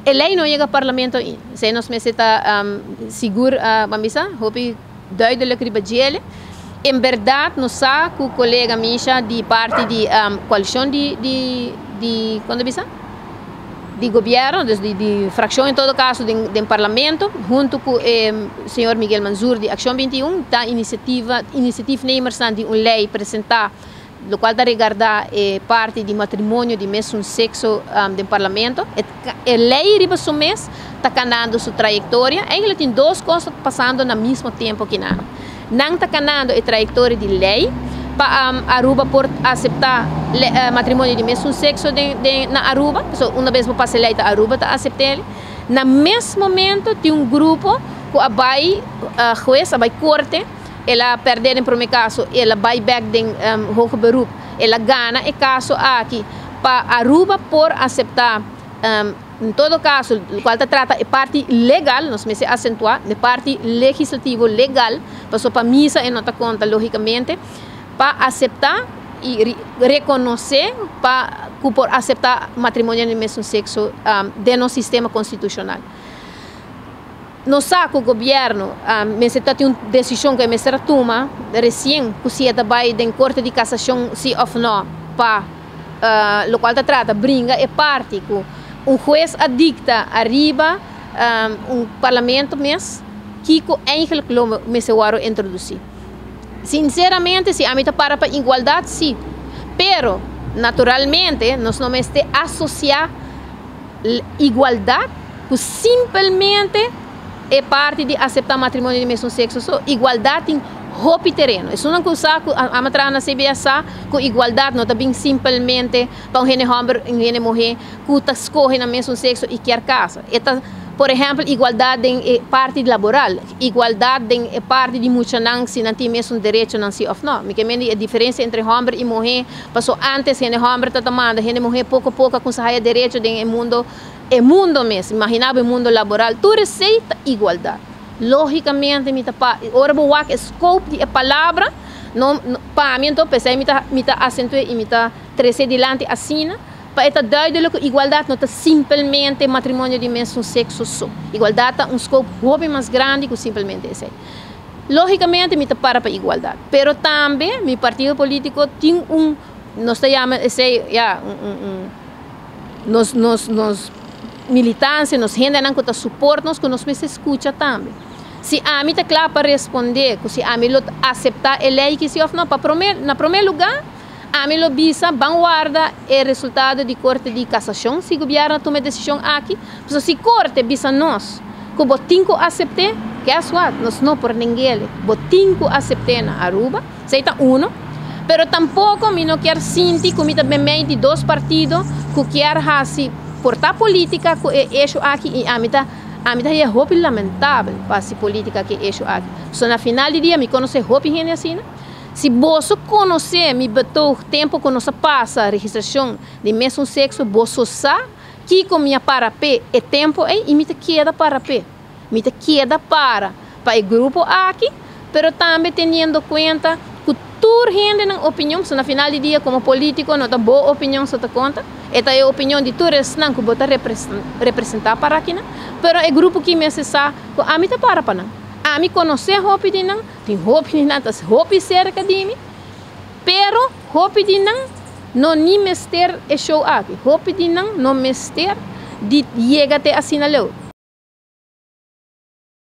E lei no a yega parlamento ainda. Esei nos mester ta sigur, ban bisa, hopi duidelijk riba djele. En berdad nos sa cu colega Misha di parti di coalicion di di di con ta bisa? Di gobierno, dus di di fraccion en todo caso den den parlamento hunto cu e señor Miguel Mansur di Accion 21 ta iniciativa initiatiefnemersnan di un ley presenta locual ta regarda e parti di matrimonio di mesun sexo den parlamento. E ley riba su mes ta canando su trayectoria. Eigenlijk tin dos cos ta pasando na mismo tempo kinan. Nan ta canando e trayectoria di ley pa Aruba por acepta matrimonio di mesun sexo den na Aruba. So una bes bo pasa e ley ta Aruba ta acept'el. Na mes momento tin un grupo cu a bay hues, a bay corte. El a pèrdè den promé kaso, el a bai bèk den hoger beroep, el a gana e kaso aki pa Aruba por aseptá en todo kaso lokual ta trata e parti legal, nos mester asentuá e parti legislativo legal, pasobra pa misa e no ta konta lógikamente, pa aseptá i rekonosé pa ku por aseptá matrimonio di mesun sekso den nos sistema konstitushonal. Nos sa cu gobierno mester ta tin un decision cu e mester a tuma recien cu si e ta bay den Corte di Casacion si of no pa locual ta trata bringa e parti cu un huez a dicta ariba un parlamento mes kico eigenlijk lo mester worde introduci. Sinceramente si ami ta para pa igualdad si, pero naturalmente nos no mester asocia Igualdat ku simpelmente e parti di aseptá matrimonio di mesun sekso so. Igualdat tin hopi tereno. Esunnan ku sa ku ama traha na CBS sa ku igualdat no ta bin simpelmente pa un hende hòmber i un hende muhé ku ta skohe nan mesun sekso i kier kasa. E ta por ehèmpel igualdat den e parti laboral, igualdat den e parti di muchanan si nan tin mesun derechonan si òf no. Mi ke mende e diferensia entre hòmber i muhé. Paso antes hende homber ta ta manda hende muher poco poco a cunsa haya derecho den e mundo, e mundo mes, imagina bo e mundo laboral, tur esey ta igualdad. Logicamente mi ta pa, ora bo wak e scope di e palabra, no, pa mi anto pesey mi ta, mi ta acentue y mi ta trece dilanti asina, pa e ta duidelijk cu igualdad no ta simpelmente matrimonio di mesun sexo so. Igualdad ta un scope hopi mas grandi cu simpelmente esey. Lógicamente mi ta para pa igualdad, pero tambe mi partido politico tin un, nos ta yama esey, ya, un, un, un, nos, nos, nos militancia, nos hendenan cu ta support nos, cu nos mester scucha tambe. Si ami ta cla pa responde cu si ami lo acepta e ley ki si of no, pa prome, na prome lugar, ami lo bisa ban warda e resultado di Corte di Casacion si gobierno a tuma e decision aki, pasobra si Corte bisa nos cu bo tin cu acepte, guess what, nos no por nengele, bo tin cu acepte na Aruba, esey ta uno, pero tampoco mi no kier sinti cu mi ta memey di dos partido cu kier haci por ta politica cu e hecho aki y ami ta ami ta haya hopi lamentabel pa haci politica cu e hecho aki, pasobra na final di dia mi conoce hopi hende asina. Si boso konosé mi betoog tempu ku nos a pasa registrashon di mesun sekso, boso sa kiko mi a para p'e e tempu ei i mi ta keda para p'e. Mi ta keda para pa e grupo aki, pero tambe teniendo kuenta ku tur hende nan opinion, pasobra na final di dia komo polítiko no ta bo opinion so ta konta, e ta e opinion di tur esnan ku bo ta representá para akinan, pero e grupo ki mester sa ku ami ta para pa nan. Ami konosé hopi di nan. Tin hopi di nan ta hopi serka di mi, pero hopi di nan no ni mester e show aki. Hopi di nan no mester di yega te asina leu.